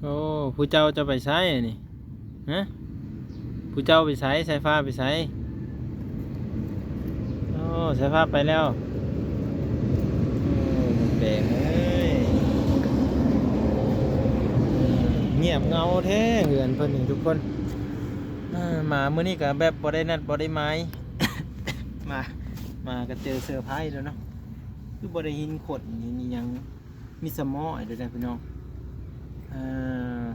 ໂອ້ ຜູ້ເຈົ້າຈະໄປໃສນີ້? ຮະ? ຜູ້ເຈົ້າໄປໃສ? ສາຍຟ້າໄປໃສ? ໂອ້ ສາຍຟ້າໄປແລ້ວ. ໂອ້ ແປງເອີຍ ງຽບເຫງົາແທ້ເຮືອນເພິ່ນນີ້ທຸກຄົນ. ເອີ ມາມື້ນີ້ກໍແບບບໍ່ໄດ້ນັດບໍ່ໄດ້ໝາຍ ມາ ມາກໍເຈີເຊີໄພຣສ໌ແລ້ວເນາະ. ຄືບໍ່ໄດ້ເຫັນຄົນເຫັນອີ່ຫຍັງ ມີສະໝໍ້ເດີພີ່ນ້ອງ. ເອີ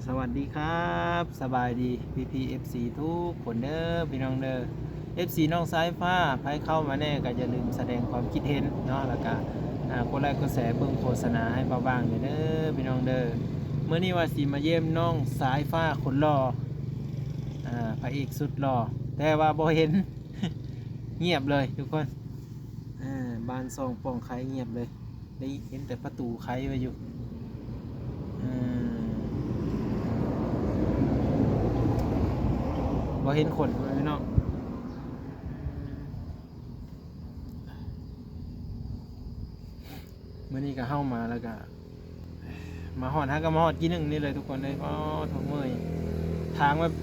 ສະຫວັດດີຄັບ ສະບາຍດີພີ່ໆ ເອັຟຊີ ທຸກຄົນເດີພີ່ນ້ອງເດີ. ເອັຟຊີ ນ້ອງສາຍຟ້າ ໃຜເຂົ້າມາແດ່ກໍຢ່າລືມສະແດງຄວາມຄິດເຫັນເນາະ ແລ້ວກໍ ອ່າ ກົດໄລກົດແຊເບິ່ງໂຄສະນາໃຫ້ເບົາບາງແດ່ເດີພີ່ນ້ອງເດີ. ມື້ນີ້ວ່າຊິມາຢ້ຽມນ້ອງສາຍຟ້າຄົນຫຼໍ່ ອ່າ ພະເອກສຸດຫຼໍ່ ແຕ່ວ່າບໍ່ເຫັນ ງຽບເລີຍທຸກຄົນ. ເອີ ບ້ານຊ່ອງປ່ອງໄຄງຽບເລີຍ ໄດ້ເຫັນແຕ່ປະຕູໄຄໄວ້ຢູ່. ເອີ ບໍ່ເຫັນຄົນເລີຍເນາະ. ມື້ນີ້ກໍເຮົາມາແລ້ວກໍ ມາຮອດ ຫາກໍມາຮອດກີ່ໜຶ່ງນີ້ເລີຍທຸກຄົນເອີຍ. ອໍ ໂທ້ ເມື່ອຍ ທາງແບບ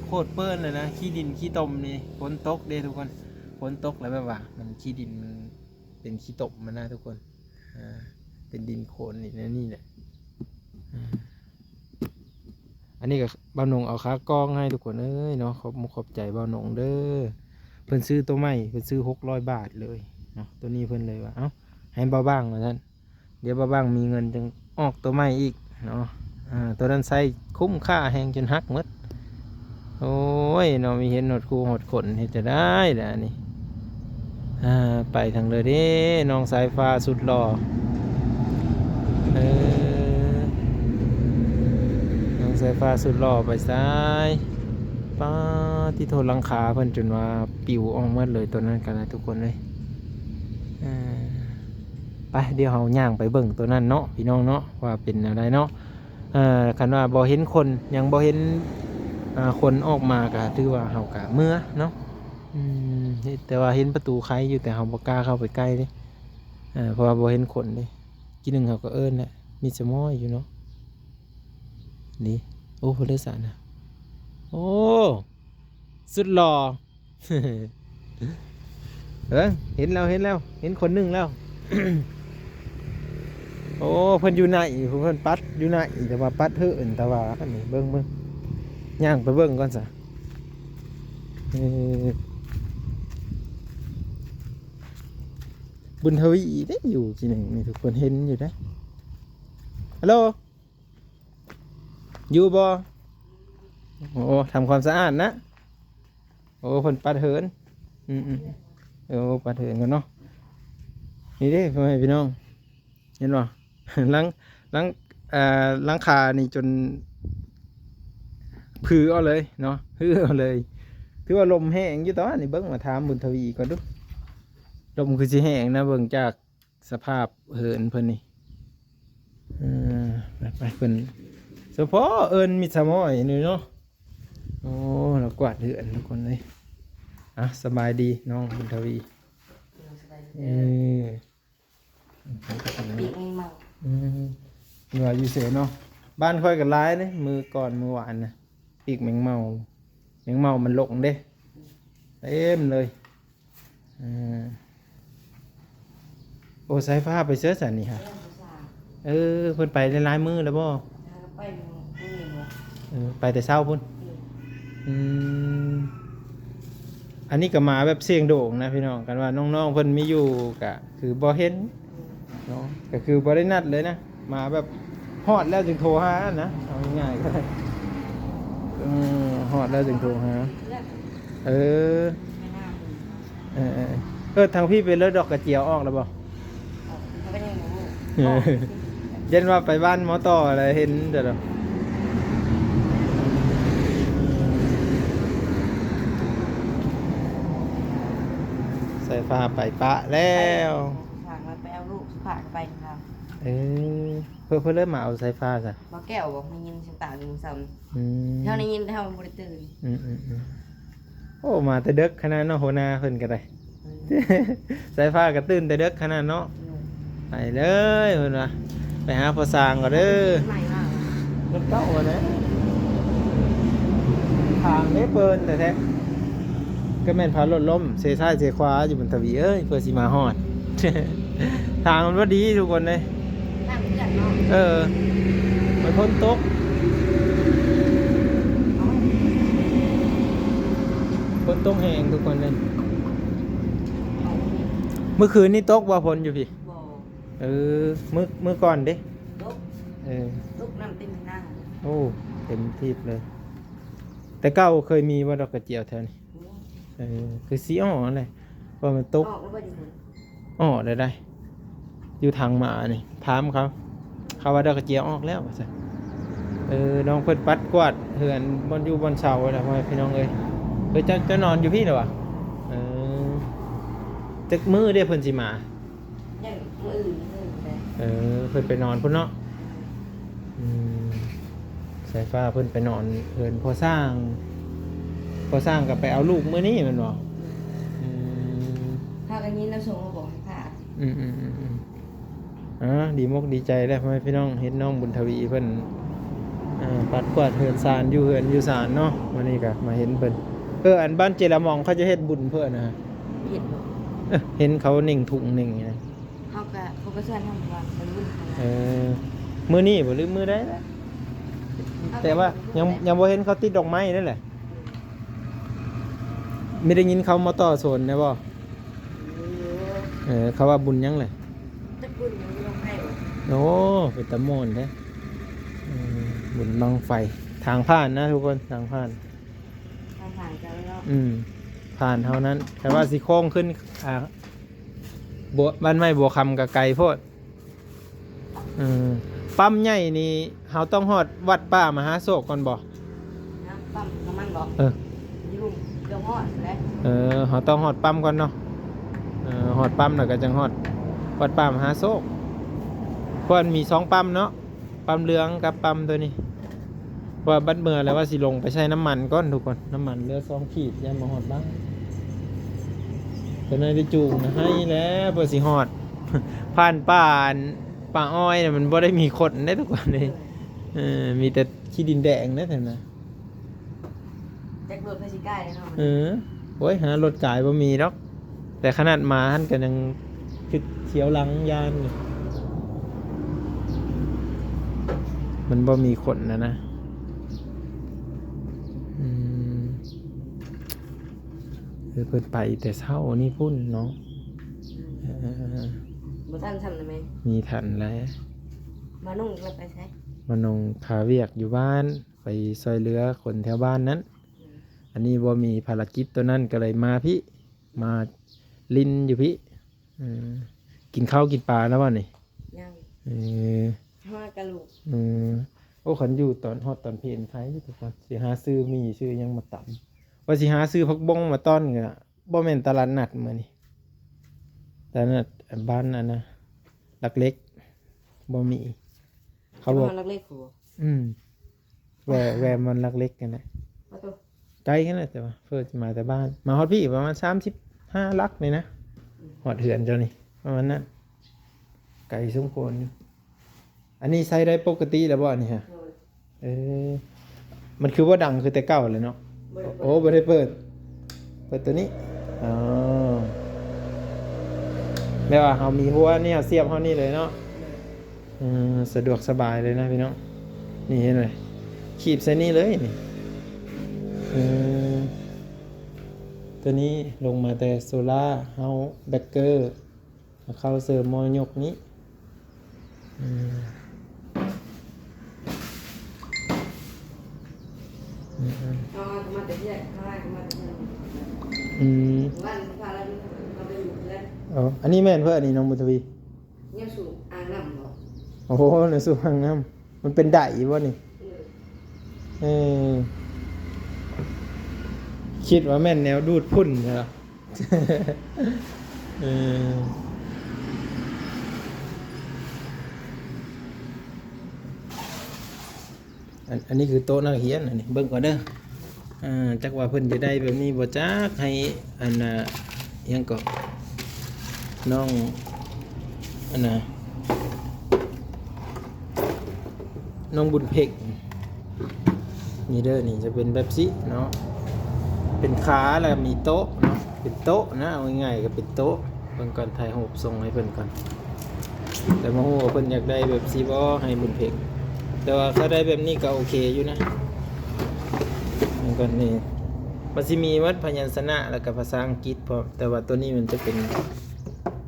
ໂຄດເປິ້ນເລີຍນະ ຂີ້ດິນຂີ້ຕົມນີ້. ຝົນຕົກເດ້ທຸກຄົນ ຝົນຕົກແລ້ວແບບວ່າມັນ ຂີ້ດິນມັນເປັນຂີ້ຕົມຫັ້ນນະທຸກຄົນ. ອ່າ ເປັນດິນໂຄນນີ້ ແນວນີ້ແຫຼະ. ອ່າ ອັນນີ້ກໍບ່າວນົງເອົາຂາກອງໃຫ້ທຸກຄົນເອີຍເນາະ. ຂອບມຸກຂອບໃຈບ່າວນົງເດີ ເພິ່ນຊື້ໂຕໃໝ່ ເພິ່ນຊື້ຫົກຮ້ອຍບາດເລີຍເນາະ. ໂຕນີ້ເພິ່ນເລີຍວ່າ ເອົ້າ ໃຫ້ບ່າວບາງວ່າຊັ້ນ ດຽວບ່າວບາງມີເງິນຈຶ່ງອອກໂຕໃໝ່ອີກເນາະ. ອ່າ ໂຕນັ້ນໃຊ້ຄຸ້ມຄ່າແຮງຈົນຫັກໝົດ. ໂອ້ຍເນາະ ມີເຫັນຮອດຄູ່ຮອດຄົນ ເຮັດຈັ່ງໃດລະອັນນີ້. ອ່າ ໄປທາງເດີເດ້ ນ້ອງສາຍຟ້າສຸດຫຼໍ່. ເອີ ນ້ອງສາຍຟ້າສຸດຫຼໍ່ໄປໃສ? ປາດຕິໂທ ຫຼັງຄາເພິ່ນຈົນວ່າປິວອອກໝົດເລີຍ ໂຕນັ້ນກໍໄດ້ທຸກຄົນເອີຍ. ເອີ ໄປ ດຽວເຮົາຍ່າງໄປເບິ່ງໂຕນັ້ນເນາະ ພີ່ນ້ອງເນາະ ວ່າເປັນແນວໃດເນາະ. ເອີ ຄັນວ່າບໍ່ເຫັນຄົນ ຍັງບໍ່ເຫັນ ອ່າ ຄົນອອກມາ ກໍຖືວ່າເຮົາກໍເມືອເນາະ. ອືມ ເຫັນ ແຕ່ວ່າເຫັນປະຕູໄຄຢູ່ ແຕ່ເຮົາບໍ່ກ້າເຂົ້າໄປໃກ້ເດ້. ເອີ ເພາະວ່າບໍ່ເຫັນຄົນເດ້. ກີ້ໜຶ່ງເຮົາກໍເອີ້ນແຫຼະ ມີສະໝໍ້ຢູ່ເນາະ. ນີ້ ໂອ້ ເພິ່ນເລີຍສານະ. ໂອ້ ສຸດຫຼໍ່. ເອີ ເຫັນແລ້ວ ເຫັນແລ້ວ ເຫັນຄົນໜຶ່ງແລ້ວ. ໂອ້ ເພິ່ນຢູ່ໃນ ເພິ່ນປັດຢູ່ໃນ ແຕ່ວ່າປັດເຫີນ ແຕ່ວ່າອັນນີ້ ເບິ່ງ ເບິ່ງ ຍ່າງໄປເບິ່ງກ່ອນຊະ. ເອີ ບຸນທະວີເດ້ ຢູ່ທີ່ໜຶ່ງນີ້ ທຸກຄົນເຫັນຢູ່ເດ້. ຮັລໂຫຼ ຢູ່ບໍ່? ໂອ້ ທຳຄວາມສະອາດນະ. ໂອ້ ເພິ່ນປັດເຫີນ. ອືມໆ ເອີ ປັດເຫີນກ່ອນເນາະ. ນີ້ເດ້ ພໍ່ແມ່ພີ່ນ້ອງ ເຫັນບໍ່? ຫຼັງ ຫຼັງ ເອີ ຫຼັງຄານີ້ຈົນຜືເອົາເລີຍເນາະ ຮື້ເອົາເລີຍ. ຖືວ່າລົມແຮງຢູ່ຕອນນີ້. ເບິ່ງ ມາຖາມບຸນທະວີກ່ອນດູ ລົມຄືຊິແຮງນະ ເບິ່ງຈາກ ສະພາບເຮືອນເພິ່ນນີ້. ເອີ ໄປໆ ເພິ່ນ ສະເພາະເອີ້ນມິດສະໝໍ້ນີ້ເນາະ. ໂອ້ ລາວກວາດເຮືອນທຸກຄົນເອີຍ. ອ່ະ ສະບາຍດີນ້ອງບຸນທະວີ. ເອີ ສະບາຍດີເດີ. ເອີ ປີກແມງເມົາ. ອືມ ວ່າຢູ່ເສເນາະ ບ້ານຂ້ອຍກໍຫຼາຍເດ້ ມື້ກ່ອນມື້ວານນະ. ປີກແມງເມົາ ແມງເມົາມັນຫຼົງເດ້ ເຕັມເລີຍ. ເອີ ໂອ້ ສາຍຟ້າໄປເຊີຊັ້ນນີ້ຫະ? ເອີ ເພິ່ນໄປໄດ້ຫຼາຍມື້ແລ້ວບໍ່? ໄປມື້ນີ້ບໍ່? ເອີ ໄປແຕ່ເຊົ້າພຸ້ນ. ອືມ ອັນນີ້ກໍມາແບບສ່ຽງດວງນະພີ່ນ້ອງ. ຄັນວ່ານ້ອງໆເພິ່ນມີຢູ່ກະຄືບໍ່ເຫັນ ເນາະ ກໍຄືບໍ່ໄດ້ນັດເລີຍນະ ມາແບບຮອດແລ້ວຈຶ່ງໂທຫານະ ເອົາງ່າຍໆກໍໄດ້. ເອີ ຮອດແລ້ວຈຶ່ງໂທຫາ. ເອີ ເອີໆ ເອີ ທາງພີ້ເປັນເລີດດອກກະເຈຍອອກແລ້ວບໍ່? ເອີ ຢ້ານວ່າໄປບ້ານໝໍຕໍ່ແລ້ວເຫັນເດີ. ສາຍຟ້າໄປປະແລ້ວ. ໄປເອົາລູກສຸພາໄປນຳລາວ. ເອີ ເພິ່ນ ເພິ່ນເລີຍມາເອົາສາຍຟ້າຊະ. ບໍ່ແກ້ວບໍ່ໄດ້ຍິນສຽງຕາຢູ່ເຊົ້ານີ້. ອືມ ເຮົາໄດ້ຍິນແຕ່ເຮົາບໍ່ໄດ້ຕື່ນ. ອືມໆໆ ໂອ້ ມາແຕ່ເດິກຂະໜາດເນາະ ຫົວໜ້າເພິ່ນກໍໄດ້. ອືມ ສາຍຟ້າກໍຕື່ນແຕ່ເດິກຂະໜາດເນາະ. ອືມ ໄປເລີຍເພິ່ນວ່າ ໄປຫາພໍ່ຊ່າງກ່ອນເດີ. ໃໝ່ວ່າ ລົດເກົ່າ ທາງເດ້ເປີນແທ້ໆ ກໍແມ່ນພາລົດລົ້ມເຊຊ້າຍເຊຂວາຢູ່ ບຸນທະວີເອີຍ ເພື່ອຊິມາຮອດ. ທາງມັນບໍ່ດີທຸກຄົນເດ້. ທາງເພື່ອນເນາະ. ເອີ ມັນຝົນຕົກ ຝົນຕົກແຮງທຸກຄົນເດ້. ມື້ຄືນນີ້ຕົກບໍ່ຝົນຢູ່ພີ້? ບໍ່. ເອີ ມື້ ມື້ກ່ອນເດ້? ຕົກ. ເອີ ຕົກ ນ້ຳເຕັມໜ້າ. ໂອ້ ເຕັມທີບເລີຍ. ແຕ່ເກົ່າເຄີຍມີບໍ່ດອກກະຈຽວແຖວນີ້? ບໍ່. ເອີ ຄືຊິອອກຫັ້ນແຫຼະ ເພາະມັນຕົກ. ອອກແລ້ວບໍ່? ອອກແລ້ວໄດ໋ ຢູ່ທາງມານີ້ ຖາມເຂົາ ເຂົາວ່າດອກກະຈຽວອອກແລ້ວວ່າຊັ້ນ. ເອີ ນ້ອງເພິ່ນປັດກວາດເຮືອນ ບ່ອນຢູ່ບ່ອນເຊົາຫັ້ນແຫຼະ ພໍ່ແມ່ພີ່ນ້ອງເອີຍ. ເອີ ເຈົ້າ ເຈົ້ານອນຢູ່ພີ້ແລ້ວຫວາ? ເອີ ຈັກມື້ເດ້ເພິ່ນຊິມາ? ຍັງມື້ອື່ນ ມື້ອື່ນໄດ໋. ເອີ ເພິ່ນໄປນອນພຸ້ນເນາະ. ອືມ ສາຍຟ້າເພິ່ນໄປນອນເຮືອນພໍ່ຊ້າງ ພໍ່ຊ້າງກໍໄປເອົາລູກມື້ນີ້ແມ່ນບໍ່? ອືມ ພາກັນຍິນລາວສົ່ງມາບອກໃຫ້ພາ. ອືມໆໆໆ ອ່າ ດີມົກດີໃຈແຫຼະ ພໍ່ແມ່ພີ່ນ້ອງ ເຫັນນ້ອງບຸນທະວີເພິ່ນ ເອີ ປັດກວາດເຮືອນຊານ ຢູ່ເຮືອນຢູ່ຊານເນາະ. ມື້ນີ້ກໍມາເຫັນເພິ່ນ. ເອີ ອັນບ້ານເຈລະມອງເຂົາຈະເຮັດບຸນເພິ່ນນະ? ເຮັດບໍ່? ເອີ ເຫັນເຂົາເນັ່ງທຸງເນັ່ງນີ້ນະ. ເຮົາກໍ ເຂົາກໍເຊີນເຮົາວ່າໄປບຸນ. ເອີ ມື້ນີ້ບໍ່ ຫຼືມື້ໃດລະ? ແຕ່ວ່າຍັງ ຍັງບໍ່ເຫັນເຂົາຕິດດອກໄມ້ນັ້ນແຫຼະ. ມີໄດ້ຍິນເຂົາມາຕໍ່ສົນແດ່ບໍ່? ເອີ ເຂົາວ່າບຸນຫຍັງແຫຼະ? ຈັກບຸນຫຍັງ ບຸນບັ້ງໄຟບໍ່? ໂອ້ ເປັນຕາມ່ວນແທ້. ເອີ ບຸນບັ້ງໄຟ ທາງຜ່ານນະທຸກຄົນ ທາງຜ່ານ ທາງຜ່ານເຈົ້າເນາະ. ອືມ ຜ່ານເທົ່ານັ້ນ ແຕ່ວ່າຊິໂຄ້ງຂຶ້ນ ອ່າ ບົວ ບ້ານໄມ້ບົວຄຳກໍໄກໂພດ. ເອີ ປ້ຳໃຫຍ່ນີ້ເຮົາຕ້ອງຮອດວັດປ່າມະຫາໂຊກກ່ອນບໍ່? ນະ ປ້ຳນ້ຳມັນບໍ່? ເອີ ຢູ່ເກືອບຮອດແລ້ວ. ເອີ ເຮົາຕ້ອງຮອດປ້ຳກ່ອນເນາະ. ເອີ ຮອດປ້ຳແລ້ວກໍຈັ່ງຮອດວັດປ່າມະຫາໂຊກ ເພາະມັນມີສອງປ້ຳເນາະ. ປ້ຳເຫຼືອງກັບປ້ຳໂຕນີ້ ວ່າບັດເມືອແລ້ວວ່າຊິລົງໄປໃສ່ນ້ຳມັນກ່ອນທຸກຄົນ. ນ້ຳມັນເຫຼືອສອງຂີດ ຢ້ານບໍ່ຮອດບ້ານ. ຕອນນັ້ນໄດ້ຈູງນະ ໄຫ້ແລ້ວເພື່ອຊິຮອດ. ຜ່ານປ່າ ປ່າອ້ອຍນະ ມັນບໍ່ໄດ້ມີຄົນເດ້ທຸກຄົນເດ້. ເອີ ມີແຕ່ຂີ້ດິນແດງເດ້ແຖວນັ້ນ. ຈັກລົດໃຜຊິກາຍເນາະ. ເອີ ໂອ້ຍ ຫາລົດກາຍບໍ່ມີດອກ. ແຕ່ຂະໜາດໝາຫັ້ນກໍຍັງຄິດທຽວຫຼັງຢ້ານຢູ່. ມັນບໍ່ມີຄົນນະນະ. ອືມ ເອີ ເພິ່ນໄປແຕ່ເຊົ້ານີ້ພຸ້ນເນາະ. ເອີ ບໍ່ທັນຊ້ຳນະແມ່. ມີທັນແລ້ວ. ມານຸ່ງແລ້ວໄປໃສ? ມານຸ່ງຄາວຽກຢູ່ບ້ານ. ໄປຊ່ວຍເຫຼືອຄົນແຖວບ້ານນັ້ນ. ອືມ ອັນນີ້ບໍ່ມີພາລະກິດໂຕນັ້ນ ກໍເລີຍມາພີ້ ມາຫຼິ້ນຢູ່ພີ້. ເອີ ກິນເຂົ້າກິນປາແລ້ວບໍ່ນີ້? ຍັງ. ເອີ ຮອດກະລູກ. ເອີ ໂອ້ ຄັນຢູ່ຕອນ ຮອດຕອນເພນໄຄຢູ່ທຸກຄົນ. ຊິຫາຊື້ໝີ່ຊື້ຫຍັງມາຕຳ ວ່າຊິຫາຊື້ຜັກບົ້ງມາຕ້ອນ ກໍບໍ່ແມ່ນຕະຫຼາດນັດມື້ນີ້. ຕະຫຼາດນັດບ້ານອັນນະ ຫຼັກເຫຼັກ ບໍ່ມີ. ເຂົາບອກ ເຂົາວ່າຫຼັກເຫຼັກພຸ້ນບໍ່? ອືມ ແວ່ ແວ່ມັນຫຼັກເຫຼັກຫັ້ນແຫຼະ. ປະຕູ ໄກຫັ້ນແຫຼະ ແຕ່ວ່າເພິ່ນຊິມາແຕ່ບ້ານ ມາຮອດພີ້ປະມານສາມສິບຫ້າຫຼັກນີ້ນະ. ອືມ ຮອດເຮືອນເຈົ້ານີ້ປະມານນັ້ນ. ໄກສົມຄວນຢູ່. ອັນນີ້ໃຊ້ໄດ້ປົກກະຕິແລ້ວບໍ່ອັນນີ້ຮະ? ໂດຍ. ເອີ ມັນຄືບໍ່ດັງຄືແຕ່ເກົ່າແລ້ວເນາະ? ບໍ່ໄດ້ເປີດ. ໂອ້ ບໍ່ໄດ້ເປີດ. ເປີດໂຕນີ້. ອໍ ແບບວ່າເຮົາມີຫົວນີ້ ເຮົາສຽບເຮົານີ້ເລີຍເນາະ. ໂດຍ. ເອີ ສະດວກສະບາຍເລີຍນະພີ່ນ້ອງ. ນີ້ເຫັນໄໝ? ຄີບໃສ່ນີ້ເລີຍນີ້. ເອີ ໂຕນີ້ລົງມາແຕ່ໂຊລາເຮົາ ເບກເກີ ເຂົ້າເສີມໝໍ້ຍົກນີ້. ອືມ ອືມ ເຮົາກໍມາແຕ່ເຮືອນ ເຮົາກໍມາແຕ່ເຮືອນ. ອືມ ວັນພາລະເຮົາໄປຢູ່ເຮືອນ. ອໍ ອັນນີ້ແມ່ນເພິ່ນ ອັນນີ້ນ້ອງບຸນທະວີ ແນວສູບອ່າງນ້ຳບໍ່? ໂອ້ໂຫ ແນວສູບອ່າງນ້ຳ. ມັນເປັນໄດບໍ່ນີ້? ເອີ ເອີ ຄິດວ່າແມ່ນແນວດູດຝຸ່ນເນາະ. ເອີ ອັນ ອັນນີ້ຄືໂຕະນັກຮຽນ ອັນນີ້ເບິ່ງກ່ອນເດີ. ອ່າ ຈັກວ່າເພິ່ນຈະໄດ້ແບບນີ້ບໍ່ຈັກ ໃຫ້ອັນນ່າ ຫຍັງເກາະ ນ້ອງ ອັນນ່າ ນ້ອງບຸນເພັງ ນີ້ເດີ ນີ້ຈະເປັນແບບຊີ້ເນາະ ເປັນຂາ ແລ້ວມີໂຕະເນາະ ເປັນໂຕະນະ ເອົາງ່າຍໆກໍເປັນໂຕະ. ເບິ່ງກ່ອນ ຖ່າຍຮູບສົ່ງໃຫ້ເພິ່ນກ່ອນ ແຕ່ບໍ່ຮູ້ວ່າເພິ່ນຢາກໄດ້ແບບຊີ້ບໍ່ ໃຫ້ບຸນເພັງ. ແຕ່ວ່າຖ້າໄດ້ແບບນີ້ກໍໂອເຄຢູ່ນະ. ເບິ່ງກ່ອນ ນີ້ມັນຊິມີໝົດພະຍັນຊະນະ ແລ້ວກໍພາສາອັງກິດພ້ອມ, ແຕ່ວ່າໂຕນີ້ມັນຈະເປັນ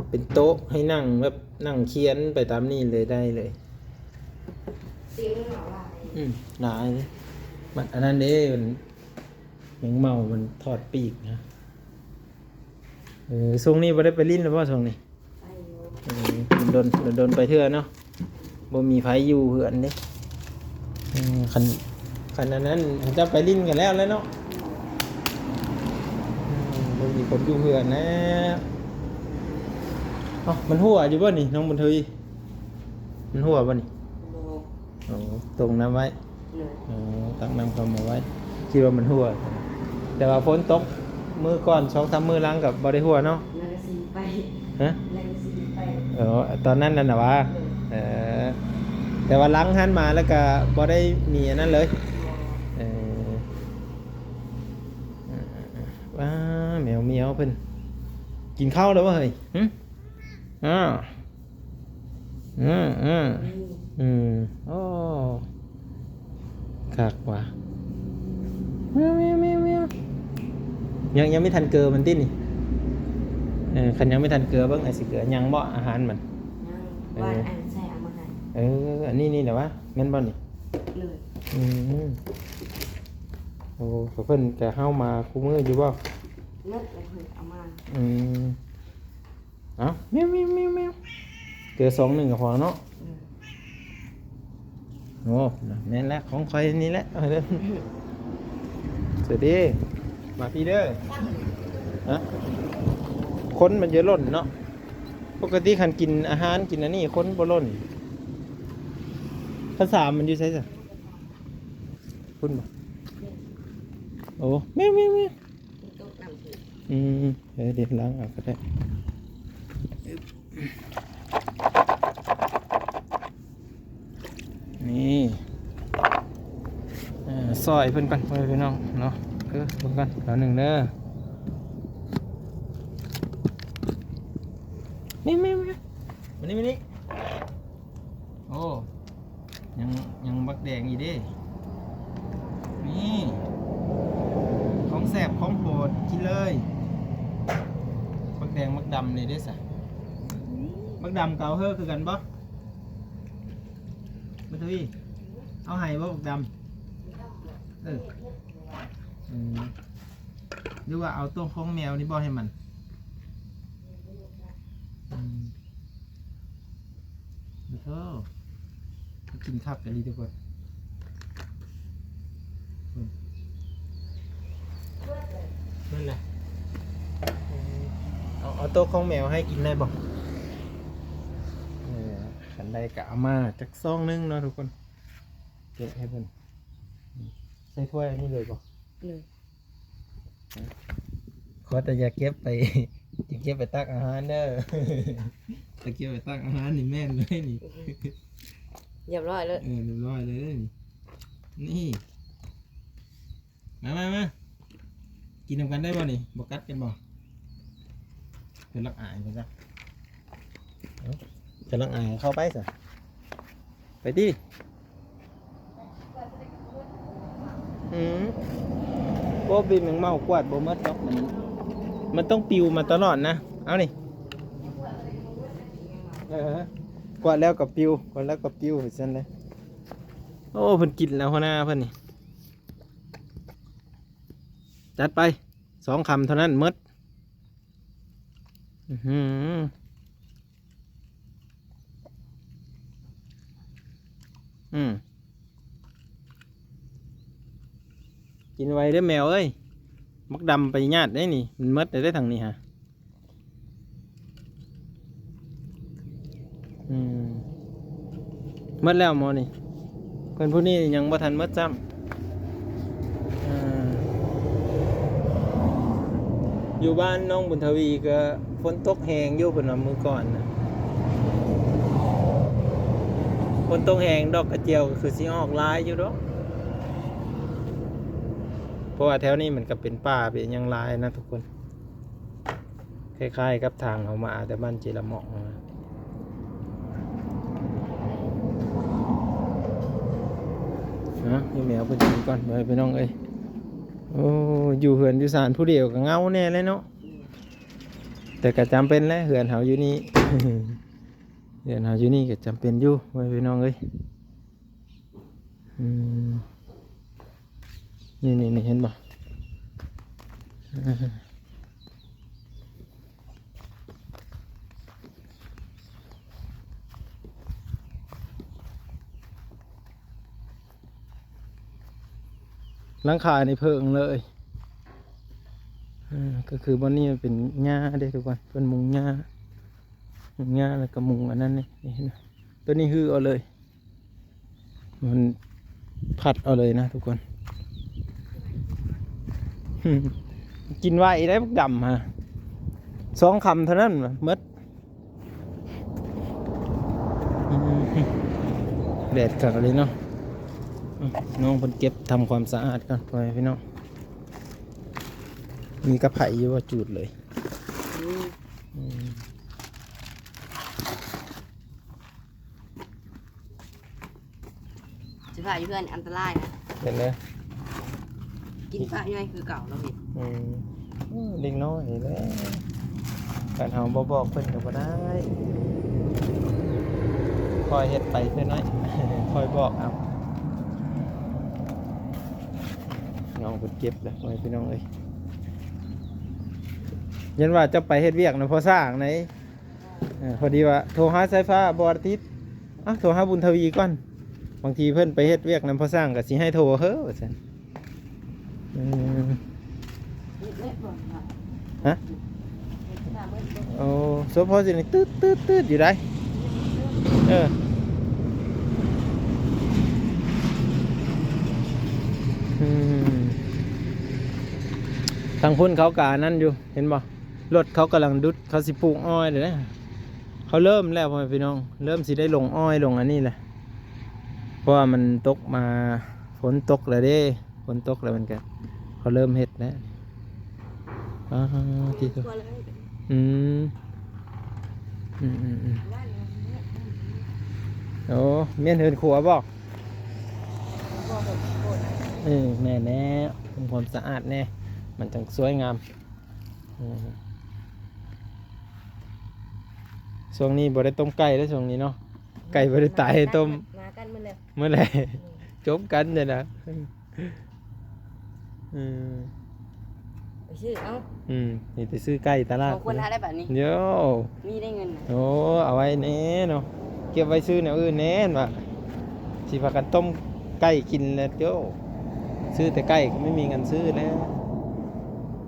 ເປັນໂຕະໃຫ້ນັ່ງ ແບບນັ່ງຂຽນໄປຕາມນີ້ເລີຍ ໄດ້ເລີຍ. ອືມ ຫຼາຍເດ້. ມັນອັນນັ້ນເດ້ ມັນ ແມງເມົາມັນຖອດປີກນະ. ເອີ ຊ່ວງນີ້ບໍ່ໄດ້ໄປຫຼິ້ນແລ້ວບໍ່ ຊ່ວງນີ້? ໄປຢູ່. ເອີ ດົນໆ ດົນໆໄປເທື່ອເນາະ ບໍ່ມີໃຜຢູ່ເຮືອນເດ້. ເອີ ຄັນ ຄັນອັນນັ້ນ ເຈົ້າໄປຫຼິ້ນກັນແລ້ວແຫຼະເນາະ. ເອີ ບໍ່ມີຄົນຢູ່ເຮືອນແລ້ວ. ເອົ້າ ມັນຮົ່ວຢູ່ບໍ່ນີ້ ນ້ອງບຸນທະວີ? ມັນຮົ່ວບໍ່ນີ້? ບໍ່. ໂອ້ ຕົງນ້ຳໄວ້. ໂດຍ. ອໍ ຕັກນ້ຳເຂົ້າມາໄວ້ ຄິດວ່າມັນຮົ່ວ. ແຕ່ວ່າຝົນຕົກມື້ກ່ອນ ສອງສາມມື້ຫຼັງກໍບໍ່ໄດ້ຮົ່ວເນາະ. ແລ້ວກໍສີໄປ. ຮະ? ແລ້ວກໍສີໄປ. ເອີ ຕອນນັ້ນນັ້ນນະຫວາ? ໂດຍ. ເອີ ແຕ່ວ່າຫຼັງຫັ້ນມາແລ້ວກໍບໍ່ໄດ້ມີອັນນັ້ນເລີຍ. ບໍ່. ເອີ ວ້າ ແມວມຽວເພິ່ນ ກິນເຂົ້າແລ້ວບໍ່ເຮີ້ຍ? ຫຶ? ອ້າວ. ອືມ ອືມ ອືມ ໂອ້ ຄັກວ່າ ແມວ ແມວ ແມວ ແມວ ຍັງ ຍັງບໍ່ທັນເກີມັນຕິນີ້? ເອີ ຄັນຍັງບໍ່ທັນເກີ ເບິ່ງ ອາດຊິເກີ ຍັງບໍ່ ອາຫານມັນ? ຍັງ. ເອີ ວ່າອັນໃສ່ເອົາມາໃຫ້. ເອີ ອັນນີ້ ນີ້ແຫຼະຫວາ ແມ່ນບໍ່ນີ້? ເລີຍ. ອືມ ໂອ້ ເພິ່ນກະເຮົາມາຄູ່ມື້ຢູ່ບໍ່? ໝົດແລ້ວເພິ່ນເອົາມາ. ອືມ ເອົ້າ ແມວ ແມວ ແມວ ແມວ ເກືອຊອງໜຶ່ງກໍພໍເນາະ. ອືມ ໂອ້ ແມ່ນແລ້ວ ຂອງຂ້ອຍນີ້ແຫຼະ ເອົາເດີ ສະຫວັດດີ ມາພີ້ເດີ. ຮະ? ຄົນມັນຈະລົ້ນເນາະ ປົກກະຕິຄັນກິນອາຫານ ກິນອັນນີ້ ຄົນບໍ່ລົ້ນ. ພາສາມັນຢູ່ໃສຊະ? ພຸ້ນບໍ່? ໂອ້ ແມວ ແມວ ແມວ. ອືມ ເອີ ເດ ລ້າງເອົາກໍໄດ້. ນີ້ ເອີ ຊ່ອຍເພິ່ນກ່ອນ ພໍ່ແມ່ພີ່ນ້ອງເນາະ. ເອີ ເບິ່ງກ່ອນ ແຖວໜຶ່ງເດີ. ນີ້ ນີ້ ນີ້ ມານີ້ ມານີ້. ໂອ້ ຍັງ ຍັງບັກແດງອີກເດ້. ນີ້ ຂອງແຊບຂອງໂປດ ກິນເລີຍ. ບັກແດງບັກດຳນີ້ເດ້ຊະ? ບັກດຳກໍເອົາເຮີຄືກັນບໍ່? ບັກທະວີ ເອົາໃຫ້ບໍ່ບັກດຳ? ເອີ ເອີ ຫຼືວ່າເອົາຕົວຂອງແມວນີ້ບໍ່ໃຫ້ມັນ? ອືມ. ໂອ້ໂຫ ກິນຄັກອີ່ຫຼີທຸກຄົນ. ເບິ່ງ ເບິ່ງນະ ເອົາ ເອົາໂຕຂອງແມວໃຫ້ກິນໄດ້ບໍ່? ເອີ ຄັນໄດ້ກະເອົາມາຈັກຊອງໜຶ່ງເນາະທຸກຄົນ. ແກະໃຫ້ເພິ່ນ ໃສ່ຖ້ວຍອັນນີ້ເລີຍບໍ່? ເລີຍ. ຂໍແຕ່ຢ່າເກັບໄປ ຢ່າເກັບໄປຕັກອາຫານເດີ. ຖ້າເກັບໄປຕັກອາຫານນີ້ແມ່ນເລີຍນີ້. ຮຽບຮ້ອຍເລີຍ. ເອີ ຮຽບຮ້ອຍເລີຍນີ້. ນີ້ ມາ ມາ ມາ ກິນນຳກັນໄດ້ບໍ່ນີ້? ບໍ່ກັດກັນບໍ່? ເພິ່ນລັກອາຍເພິ່ນຈັກ ເອີ ເພິ່ນລັກອາຍ ເຂົ້າໄປຊະ ໄປຕິ. ອືມ ບໍ່ ປີແມງເມົາກວາດບໍ່ໝົດດອກ ມັນ ມັນຕ້ອງປິວມາຕະຫຼອດນະ. ເອົານີ້ ເອີ ກວາດແລ້ວກໍປິວ ກວາດແລ້ວກໍປິວ ໄປຊັ້ນເລີຍ. ໂອ້ ເພິ່ນກິນແລ້ວ ຫົວໜ້າເພິ່ນນີ້. ຈັດໄປ ສອງຄຳເທົ່ານັ້ນໝົດ. ອືມ ອືມ ກິນໄວເດີແມວເອີຍ. ບັກດຳໄປຍາດໄດ້ນີ້ ມັນໝົດໄດ້ທາງນີ້ຫາ. ອືມ ໝົດແລ້ວໝໍນີ້ ເພິ່ນຜູ້ນີ້ຍັງບໍ່ທັນໝົດຊ້ຳ. ເອີ ຢູ່ບ້ານນ້ອງບຸນທະວີກໍຝົນຕົກແຮງຢູ່ ເພິ່ນວ່າມື້ກ່ອນນະ ຝົນຕົກແຮງ ດອກກະຈຽວກໍຄືຊິອອກຫຼາຍຢູ່ດອກ. ພາະວ່າແຖວນີ້ມັນກໍເປັນປ່າເປັນຫຍັງຫຼາຍນະທຸກຄົນ ຄ້າຍໆກັບທາງເຮົາມາແຕ່ບ້ານເຈລະເໝາະນະ. ນະ ໃຫ້ແມວເພິ່ນກິນກ່ອນ ເອີ ພີ່ນ້ອງເອີຍ. ໂອ້ ຢູ່ເຮືອນຢູ່ຊານຜູ້ດຽວກໍເຫງົາແດ່ແຫຼະເນາະ ແຕ່ກໍຈຳເປັນແຫຼະ ເຮືອນເຮົາຢູ່ນີ້ ເຮືອນເຮົາຢູ່ນີ້ກໍຈຳເປັນຢູ່ ພໍ່ແມ່ພີ່ນ້ອງເອີຍ. ອືມ ນີ້ໆ ເຫັນບໍ່? ຫຼັງຄານີ້ເພິ່ງເລີຍ. ເອີ ກໍຄືບ່ອນນີ້ມັນເປັນຫຍ້າເດ້ທຸກຄົນ ເພິ່ນມຸງຫຍ້າ ມຸງຫຍ້າແລ້ວກໍມຸງອັນນັ້ນນີ້ ນີ້ເຫັນບໍ່? ຕົວນີ້ຮື້ເອົາເລີຍ ມັນພັດເອົາເລີຍນະທຸກຄົນ. ກິນໄວໄດ໋ບັກດຳຫະ ສອງຄຳເທົ່ານັ້ນໝົດ. ອືມ ແດດຄັກອີ່ຫຼີເນາະ. ນ້ອງເພິ່ນເກັບທຳຄວາມສະອາດກ່ອນ ພໍ່ແມ່ພີ່ນ້ອງ. ມີກະໄພຢູ່ບໍ່? ຈູດເລີຍ. ອືມ ຊິພາຢູ່ເຮືອນອັນຕະລາຍນະ ເຫັນເດ້. ກິນພະຢູ່ໃນຄືເກົ່າເນາະພີ່. ອືມ ເດັກນ້ອຍນີ້ແຫຼະ ຄັນເຮົາບໍ່ບອກເພິ່ນກໍບໍ່ໄດ້ ຄ່ອຍເຮັດໄປເທື່ອໜ້ອຍ ຄ່ອຍບອກເອົາ. ນ້ອງເພິ່ນເກັບແລ້ວ ພໍ່ແມ່ພີ່ນ້ອງເອີຍ. ຢ້ານວ່າຈະໄປເຮັດວຽກນຳພໍ່ຊ້າງໃດ໋. ເອີ ພໍດີວ່າໂທຫາສາຍຟ້າບໍ່ຕິດ ເອົ້າ ໂທຫາບຸນທະວີກ່ອນ ບາງທີເພິ່ນໄປເຮັດວຽກນຳພໍ່ຊ້າງກໍຊິໃຫ້ໂທເຮີວ່າຊັ້ນ. ເອີ ຮະ? ໂອ້ ໂຊພໍຊິນີ້ ຕຶດໆໆ ຢູ່ໃດ໋. ເອີ ອືມ ທາງພຸ້ນເຂົາກະອັນນັ້ນຢູ່ ເຫັນບໍ່? ລົດເຂົາກຳລັງດຸດ ເຂົາຊິປູກອ້ອຍແລ້ວເດ້. ເຂົາເລີ່ມແລ້ວ ພໍ່ແມ່ພີ່ນ້ອງ ເລີ່ມຊິໄດ້ລົງອ້ອຍລົງອັນນີ້ແຫຼະ ເພາະວ່າມັນຕົກມາ ຝົນຕົກແລ້ວເດ້ ຝົນຕົກແລ້ວມັນກະ ເຂົາເລີ່ມເຮັດແລ້ວ. ອ້າ ຕິໂທ ອືມ ອືມໆໆ ໂອ້ ແມ່ນເຮືອນຄົວບໍ່? ເອີ ແມ່ນແລ້ວ ທຳຄວາມສະອາດແດ່ ມັນຈັ່ງສວຍງາມ. ອືມ ຊ່ວງນີ້ບໍ່ໄດ້ຕົ້ມໄກ່ເດ້ ຊ່ວງນີ້ເນາະ ໄກ່ບໍ່ໄດ້ຕາຍໃຫ້ຕົ້ມ ມາກັນໝົດແລ້ວ ໝົດແລ້ວ ອືມ ຈົບກັນເດ້ນະ. ອືມ ໄປຊື້ເອົາ ອືມ ນີ້ໄປຊື້ໄກ່ຕະຫຼາດ ສອງຄົນຫາໄດ້ບາດນີ້ ໂຢ ມີໄດ້ເງິນນະ ໂອ້ ເອົາໄວ້ແດ່ເນາະ ເກັບໄວ້ຊື້ແນວອື່ນແດ່ວ່າ ຊິພາກັນຕົ້ມໄກ່ກິນແລ້ວ ໂອ້ ຊື້ແຕ່ໄກ່ກໍໄມ່ມີເງິນຊື້ແລ້ວ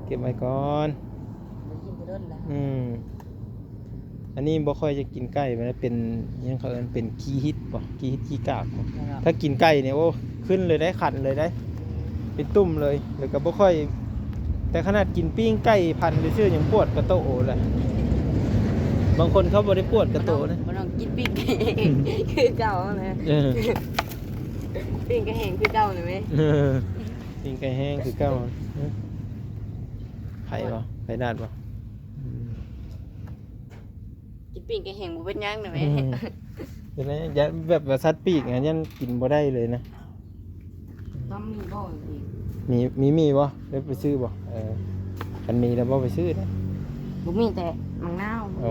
ເກັບໄວ້ກ່ອນ. ບໍ່ໄດ້ກິນແຕ່ດົນລະ ອືມ ອັນນີ້ບໍ່ຄ່ອຍຈະກິນໄກ່ ມັນເປັນຫຍັງເຂົາເອີ້ນ ເປັນຂີ້ຫິດບໍ່ ຂີ້ຫິດຂີ້ກາກບໍ່ ແມ່ນບໍ່ ຖ້າກິນໄກ່ນີ້ ໂອ້ ຂຶ້ນເລີຍໄດ໋ ຄັນເລີຍໄດ໋ ເປັນຕຸ່ມເລີຍ ແລ້ວກໍບໍ່ຄ່ອຍ ແຕ່ຂະໜາດກິນປີ້ງໄກ່ພັນຊື່ໆ ຍັງປວດກະໂຕະລະ ບາງຄົນເຂົາບໍ່ໄດ້ປວດກະໂຕະນະ ບໍ່ຕ້ອງ ບໍ່ຕ້ອງກິນປີ້ງໄກ່ ອືມ ຄືເກົ່ານະ ເອີ ປີ້ງໄກ່ແຫ້ງຄືເກົ່ານະແມ່ ເອີ ປີ້ງໄກ່ແຫ້ງຄືເກົ່າ ເອີ ໄຂ້ບໍ່ ໄຂ້ດາດບໍ່? ອືມ ກິນປີ້ງໄກ່ແຫ້ງບໍ່ເປັນຫຍັງນະແມ່ ອືມ ເປັນໄດ໋ ຢ້ານແບບວ່າສັດປີກຫັ້ນ ຢ້ານກິນບໍ່ໄດ້ເລີຍນະ ຕ້ອງມີບໍ່? ມີ ມີ ມີບໍ່? ໄດ້ໄປຊື້ບໍ່? ເອີ ຄັນມີແລ້ວບໍ່ໄປຊື້ເດ້ ບໍ່ມີ ແຕ່ໝາກນາວ ໂອ້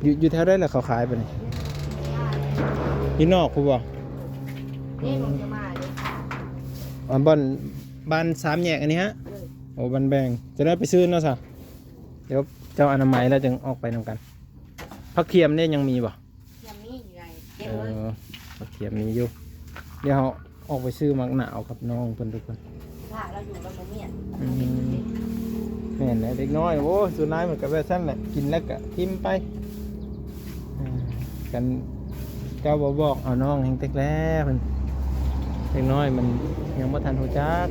ຢູ່ ຢູ່ແຖວໃດລະເຂົາຂາຍປານນີ້? ຢູ່ນອກພຸ້ນບໍ່? ເດ້ ອືມ ບໍ່ຈະມາເດ້ ອັນບ່ອນ ບ້ານສາມແຍກອັນນີ້ຫະ? ເອີ ໂອ້ ບ້ານແບງ ຈະໄດ້ໄປຊື້ເນາະຊະ ດຽວເຈົ້າອະນາໄມແລ້ວຈຶ່ງອອກໄປນຳກັນ. ຜັກຄຽມນີ້ຍັງມີບໍ່? ຍັງມີຢູ່ໃນເຕັມເລີຍ ເອີ ຜັກຄຽມມີຢູ່ ດຽວເຮົາອອກໄປຊື້ໝາກໜາວກັບນ້ອງເພິ່ນທຸກຄົນ ຖ້າລາວຢູ່ລາວບໍ່ມີ ອືມ ແມ່ນແຫຼະ ເດັກນ້ອຍ ໂອ້ ສ່ວນຫຼາຍມັນກໍແບບຊັ້ນແຫຼະ ກິນແລ້ວກໍຖິ້ມໄປ ເອີ ຄັນເຈົ້າບໍ່ບອກເອົານ້ອງແຮ່ງແຕກແລ້ວ ເພິ່ນ ເດັກນ້ອຍມັນຍັງບໍ່ທັນຮູ້ຈັກ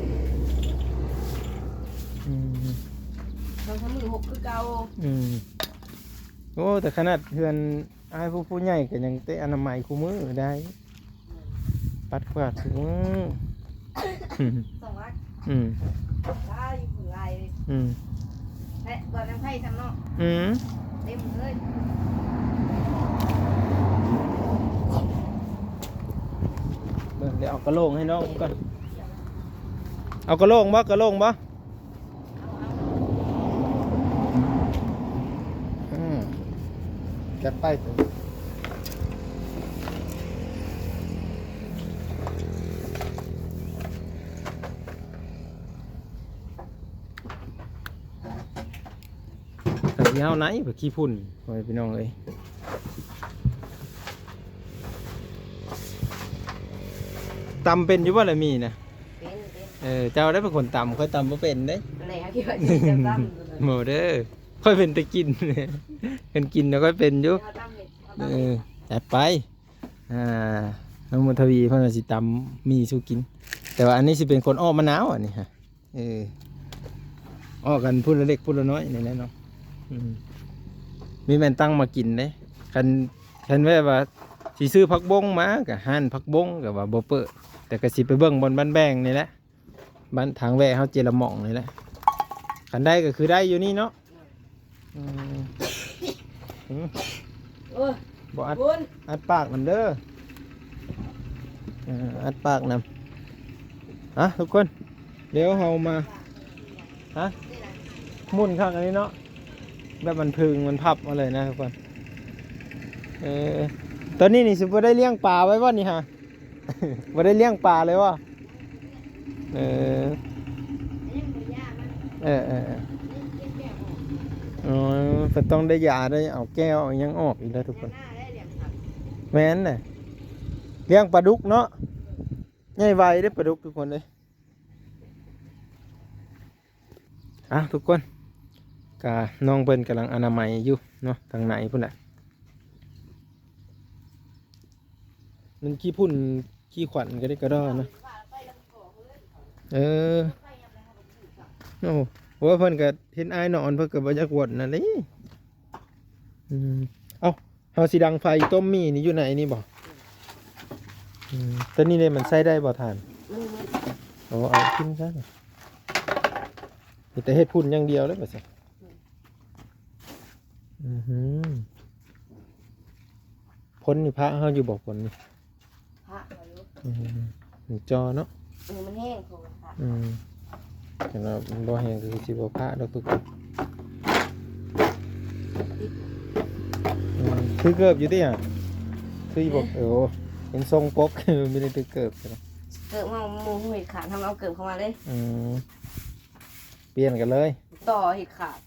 ອືມ ສອງສາມມື້ຫົກຄືເກົ່າ ອືມ ໂອ້ ແຕ່ຂະໜາດເຮືອນອ້າຍຜູ້ ຜູ້ໃຫຍ່ກໍຍັງແຕ່ອະນາໄມຄູ່ມື້ໄດ້ ປັດກວາດຄູ່ມື້ ສອງວັດ ອືມ ຫຼາຍຢູ່ພຸ້ນຫຼາຍເດ້ ອືມ ແລະ ບ່ອນນຳໄຜຊ້ຳເນາະ ອືມ ເຕັມເລີຍ ເບິ່ງ ດຽວເອົາກະໂຫຼງໃຫ້ນ້ອງເພິ່ນກ່ອນ ເອົາກະໂຫຼງບໍ່ ກະໂຫຼງບໍ່? ອືມ ຈັດໄປ ກະຊິເອົາໄນ ບັກຂີ້ຝຸ່ນ ພໍ່ແມ່ພີ່ນ້ອງເອີຍ ຕຳເປັນຢູ່ບໍ່ລະມີນະ? ເປັນ ເປັນ ເອີ ເຈົ້າໄດ້ເປັນຄົນຕຳ ຂ້ອຍຕຳບໍ່ເປັນເດ້ ອັນໃດຫາທີ່ວ່າຊິຕຳ ບໍ່ເດີ ຂ້ອຍເປັນແຕ່ກິນ ເປັນກິນນະຂ້ອຍເປັນຢູ່ ເອີ ຈັດໄປ ອ່າ ນ້ອງບຸນທະວີເພິ່ນວ່າຊິຕຳໝີ່ສູ່ກິນ ແຕ່ວ່າອັນນີ້ຊິເປັນຄົນອອກມະນາວ ອັນນີ້ຮະ ເອີ ອອກກັນຜູ້ລະເລັກຜູ້ລະນ້ອຍນີ້ແຫຼະເນາະ ອືມ ມີແມ່ນຕັ້ງມາກິນເດ້ ຄັນ ຄັນແບບວ່າຊິຊື້ຜັກບົ້ງມາ ກະຮ້ານຜັກບົ້ງກະວ່າບໍ່ເປີດ ແຕ່ກະຊິໄປເບິ່ງບ່ອນບ້ານແບງນີ້ແຫຼະ ບ້ານທາງແວະເຮົາເຈລະໝ່ອງນີ້ແຫຼະ ຄັນໄດ້ກະຄືໄດ້ຢູ່ນີ້ເນາະ ອືມ ອືມ ໂອ້ຍ ບໍ່ອັດ ອັດປາກນຳເດີ ເອີ ອັດປາກນຳ ອ່ະ ທຸກຄົນ ດຽວເຮົາມາ ຮະ ໝຸ່ນຄັກອັນນີ້ເນາະ ແບບມັນພຶງມັນພັບມາເລີຍນະທຸກຄົນ ເອີ ຕອນນີ້ນີ້ຊິບໍ່ໄດ້ລ້ຽງປາໄວ້ບໍ່ນີ້ຮະ? ບໍ່ໄດ້ລ້ຽງປາເລີຍບໍ່? ເອີ ເອີ ເອີ ເອີ ເອີ ເພິ່ນຕ້ອງໄດ້ຢາ ໄດ້ເອົາແກ້ວເອົາຫຍັງອອກອີກແລ້ວທຸກຄົນ ແມ່ນແຫຼະ ລ້ຽງປາດຸກເນາະ ໃຫຍ່ໄວເດ້ປາດຸກທຸກຄົນເອີຍ. ອ່ະ ທຸກຄົນ ກະນ້ອງເພິ່ນກຳລັງອະນາໄມຢູ່ເນາະ ທາງໃນພຸ້ນແຫຼະ ມັນຂີ້ຝຸ່ນຂີ້ຂວັນກະໄດ້ກະດໍເນາະ ເອີ ໂອ້ ໂອ້ ເພິ່ນກະເຫັນອ້າຍນອນ ເພິ່ນກະບໍ່ຢາກວົນນັ້ນເດ້ ອືມ ເອົ້າ ເຮົາຊິດັງໄຟຕົ້ມໝີ່ນີ້ຢູ່ໃນນີ້ບໍ່? ອືມ ຕອນນີ້ເດ້ ມັນໃຊ້ໄດ້ບໍ່ຖ່ານ? ອືມ ໂອ້ ເອົາຖິ້ມຊະ ມີແຕ່ເຮັດຝຸ່ນຢ່າງດຽວເລີຍວ່າຊັ້ນ ອືມ ອືມ ພົ້ນນີ້ພະເຮົາຢູ່ບໍ່? ພົ້ນນີ້ ພະເຮົາຢູ່ ອືມ ມັນຈ່ອເນາະ ເອີ ມັນແຫ້ງໂພດພະ ອືມ ຄັນວ່າມັນບໍ່ແຫ້ງກະຄືຊິບໍ່ພະດອກທຸກຄົນ ອືມ ຖືເກີບຢູ່ຕິຫະ? ຖືຢູ່ບໍ່? ເອີ ເຫັນຊົງປົກ ມີແຕ່ຖືເກີບ ເກີບເຮົາໝູ່ເຮັດຂາດ ເຮົາເອົາເກີບເຂົ້າມາເລີຍ ອືມ ປ່ຽນກັນເລີຍ ຕໍ່ເຮັດຂາດ